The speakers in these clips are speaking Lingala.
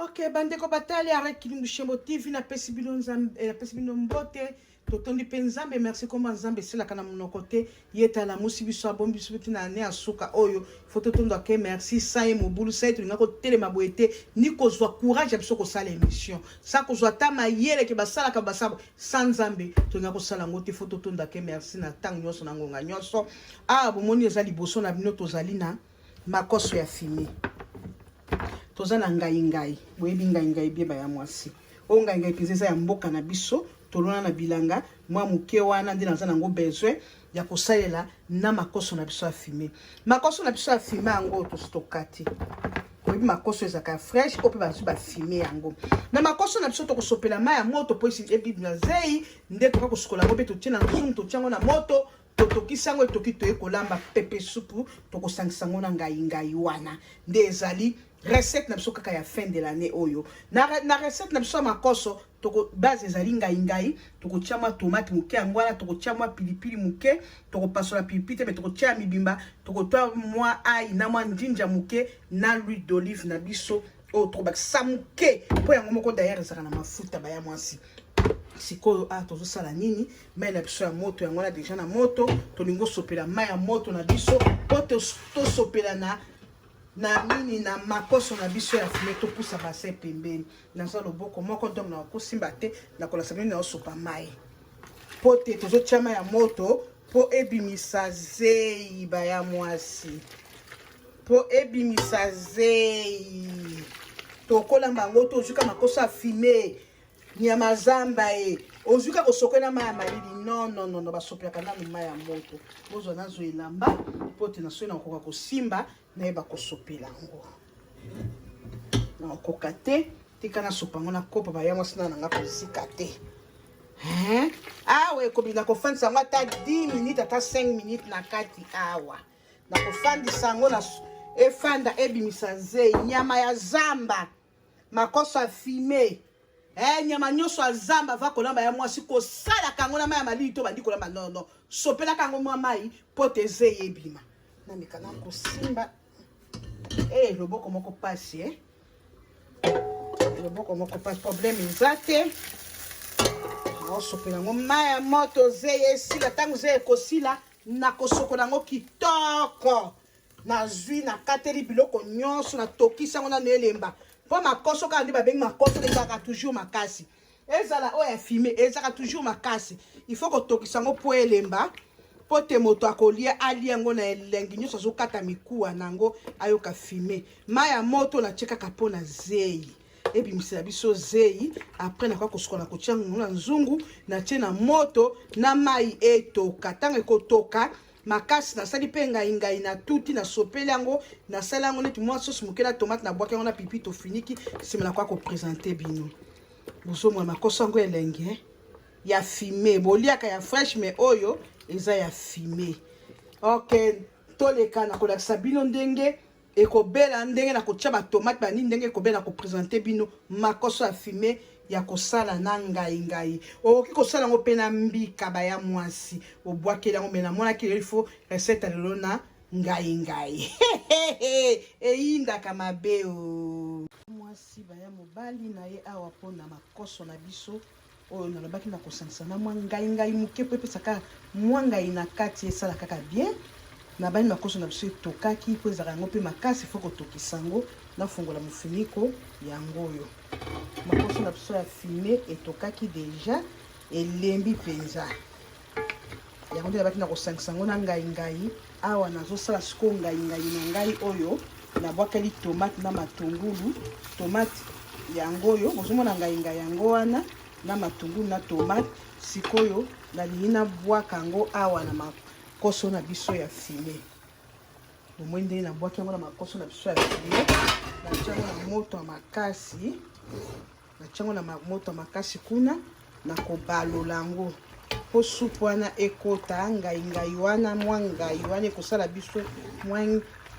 Ok, bandeko batali Arrête Kilumbu Shembo TV, napesi bino nzambe, eh, napesi bino mbote. Totondi mpe Nzambe, merci komba Nzambe esilaka na monoko te. Ye talamusi biso, abombi biso mpe na année ya suka oyo. Faut totonda ke merci sa ye mobulu sa ye tolinga kotelema boye te ni kozwa courage ya biso kosala émission. Sa kozwa ata mayele ke basalaka basala sa Nzambe tolinga kosala yango te. Faut totonda ke merci na ntango nyonso na ngonga nyonso. Awa bomoni eza liboso na bino, tozali na makoso ya fimi, toza na ngai ngai, boyebi ngai ngai bieba ya mwasi oyo ngai ngai mpenza eza ya mboka na biso, tolona na bilanga mwa moke wana nde naza nango besoin ya kosalela na makoso na biso ya fime. Makoso na biso ya fime yango tosi tokati, oyebi makoso ezalaka ya fresh oyo mpe bazwi bafime yango. Na makoso na biso tokosopela mai ya moto mpo ebibi na zei nde toka kosukola yango mpe totie na nzungu, totie yango na moto, totokisi yango, etoki, toye kolamba pepe supu, tokosangisa yango na ngai ngai wana nde ezali recette na biso kaka ya fin de l'année oyo. Na recette na biso ya makoso, toko base ezali ngai ngai, tokotia mwa tomate moke yango wana, tokotia mwa pilipili moke, tokopasola pilipili te me tokotia mibimba, tokotia mwa ail na mwa njinja moke na l'huile d'olive na biso oyo tokobakisa moke mpo yango moko d'ailleurs ezalaka na mafuta baya mwasi. Sikoyo a tozosala nini? Mai na biso ya moto yango wana deja na moto, tolingi osopela mai ya moto na biso mpo tosopela na nini, na makoso na biso ya fume. Topusa bassin pembeni, naza loboko moko donc nakosimba te, nakolasa bino naosopa mai mpo te tozotia mai ya moto mpo ebimisa zei baya mwasi, mpo ebimisa zei. Tokolamba yango, tozwika makoso ya fume, nyama zamba ye ozwi kaka osokoli na mai ya malili. Non, non, non, non, basopelaka nanu mai ya moto. Bozwa, nazwa elamba mpo te na soki nakoka kosimba, nayeba kosopela yango. Nakokoka te, tika nasopa yango na kopa baya mwasi na nanga kozika te. Awa ekobinda kofandisa yango ata 10 minutes, ata 5 minutes na kati awa. Nakofandisa yango na efanda ebimisa zei, nyama ya zamba, makoso ya fume, nyama nyonso ya zamba va kolamba ya mwasi. Kosalaka yango na mai ya malili to bandi kolamba, non, non, sopelaka yango mwa mai mpo te zei ebima. Nameka na kosimba loboko moko pasi, loboko moko pasi, problème eza te. Naosopela yango mai ya moto, zei esila. Ntango zei ekosila, nakosokola yango kitoko. Nazwi, nakateli biloko nyonso, natokisi yango nano elemba, mpo makoso kaka nde babengi makoso, ezalaka toujours makasi, ezala oyo ya fume ezalaka toujours makasi. Il faut kotokisa yango mpo elemba, mpo te moto akolia alia yango na elengi nyonso, azokata mikuwa na yango, ayoka fume. Mai ya moto natie kaka mpo na zei ebimisela biso zei. Après nakoka kosukola, kotia yango na nzungu, natie na moto na mai etoka. Ntango ekotoka makasi, nasali mpe ngai ngai na tuti, nasopeli yango, nasali yango neti mwa sauce moke na tomate, nabwaki yango na pipi, tofiniki. Nsima nakoka koprésenter bino. Bozomona makoso yango elengi, eh? Ya fume, boliaka ya fresh mais oyo eza ya fume. Ok, toleka na kolakisa bino ndenge ekobela, ndenge na kotia batomate banini, ndenge ekobela, na koprésenter bino makoso ya fume ya kosala na ngai ngai. Okoki kosala yango mpe na mbika baya mwasi, obwakeli yango. Me namonaki lelo ifo recette ya lelo na ngai ngai eyindaka mabe o mwasi baya mobali na ye awa mpona makoso na biso oyo nalobaki na kosangisa na mwa ngai ngai moke mpo epesaka mwa ngai na kati, esala kaka bien. Na bani makoso na biso etokaki mpo ezalaka yango mpe makasi, faut kotokisa yango. Nafungola mofiniko yango oyo, makoso na biso ya fume etokaki deja, elembi mpenza. Yango nde nabaki na kosangisa yango na ngai ngai. Awa nazosala sikoyo ngai ngai na ngai oyo nabwakeli tomate na matungulu. Tomate yango oyo bozomona, ngai ngai yango wana na matungulu na tomate. Sikoyo nalingi nabwaka yango awa na makoso na biso ya fume. Bomoi ndenge nabwaki yango na makoso na biso ya fume, natia yango na moto ya makasi, natia yango na moto ya makasi kuna, nakobalola yango mpo supu wana ekota ngai ngai wana, mwa ngai wana ekosala biso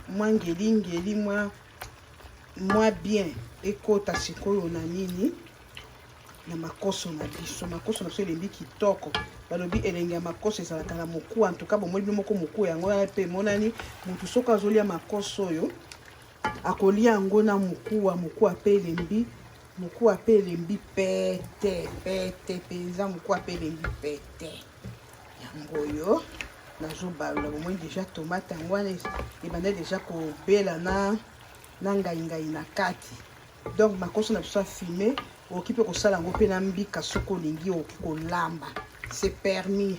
mwa ngelingeli, mwa bien ekota sikoyo na nini, na makoso na biso. Makoso na biso elembi kitoko. Balobi elenge ya makoso ezalaka na mokuwa. En tout cas, bomoni bino moko mokuwa yango wana mpe emonani. Motu soki azolia makoso oyo Akolia yango na mokuwa, mokuwa mpe elembi, mokuwa mpe elembi pete pete mpenza, mokuwa mpe elembi pete. Yango oyo nazobalola, bomoni deja tomate yango wana ebanda deja kobela na na ngaingai na kati. Donc makoso na biso ya fume, okoki mpe kosala yango mpe na mbika soki olingi, okoki kolamba, c'est permis.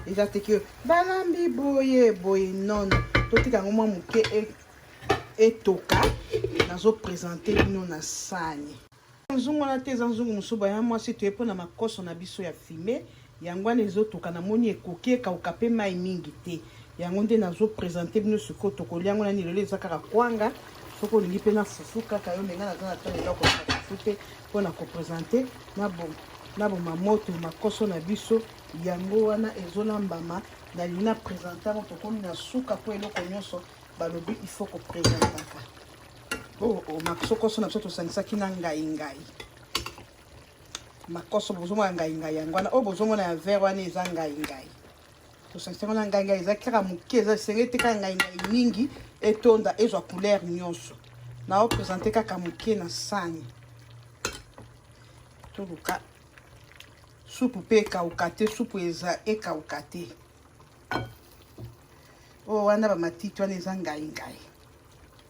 Eza te ke balambi boye boye, nono, totika yango mwa moke etoka. Nazopresente bino na sani nzungu wana te, eza nzungu mosusu. Baya mwasi, toye mpo na makoso na biso ya fume, yango wana ezotoka. Namoni ekoki ekauka mpe mai mingi te, yango nde nazopresente bino sikoyo. Tokolia yango nani lelo? Eza kaka kwanga. Soki olingi mpe na fufu kaka yo, menga naza na ntango eloko na fufu te mpona kopresente. Na boma moto, makoso na biso yango wana ezolambama. Nalingi na présente yango, tokomi na suka, mpo eloko nyonso balobi il faut kopresentaka. Oh, oh, makoso na biso tosangisaki na ngai ngai, makoso bozomona ngai ngai yango wana. Oyo bozomona ya vert wana eza ngai ngai, tosangisi yango na ngai ngai. Eza kaka moke, eza esengeli te kaka ngai ngai mingi etonda ezwa couleur nyonso. Naopresente kaka moke na sani. Toluka supu mpe ekauka te, supu eza ekauka te. Oyo wana bamatiti wana eza ngai ngai,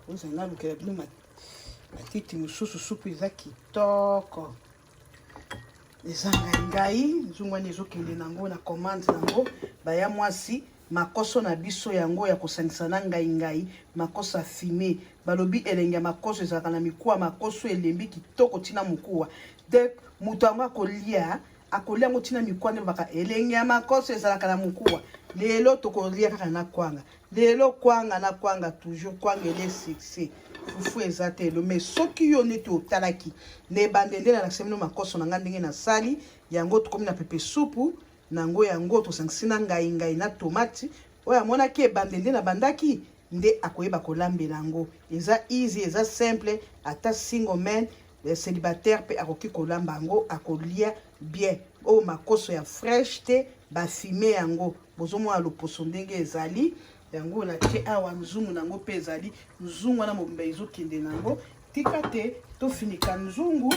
ozala nalukela bino matiti mosusu. Supu eza kitoko, eza ngai ngai. Nzungu wana ezokende nango na commande nango. Baya mwasi, makoso na biso yango ya kosangisa na ngai ngai, makoso ya fume. Balobi elenge ya makoso ezalaka na mikuwa. Makoso elembi kitoko ntina mokuwa de moto yango akolia, akolia yango ntina mikuwa. Nde baka elenge ya makoso ezalaka na mokuwa. Lelo tokolia kaka na kwanga, lelo kwanga na kwanga, toujours kwanga ele succès. Fufu eza te elo. Mais soki yo neti otalaki na ebande nde nalakisa bino makoso na ngai ndenge nasali yango, tokomi na pepe supu nango, yango tosangisi na ngai ngai na tomati. Oyo amonaki ebande nde nabandaki nde akoyeba kolambela yango. Eza easy, eza simple. Ata single man, célibataire mpe akoki kolamba yango, akolia bien. Oyo makoso ya fresh te, bafume yango. Bozomona loposo ndenge ezali, yango natie awa. Nzungu nango mpe ezali, nzungu wana mobimba ezokende nango. Tika te tofinika nzungu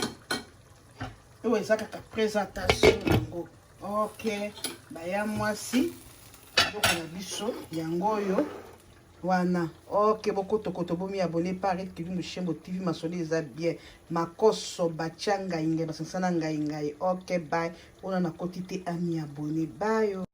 oyo, eza kaka présentation yango. Ok, baya mwasi, biloko na biso yango oyo wana. Ok, bokotokoto, bomi abonner par Kili Mushembo TV. Masolo eza bien, makoso batia ngai ngai, basangisa na ngai ngai. Ok, bye. Oyo nakoti te, ami abonné bayo.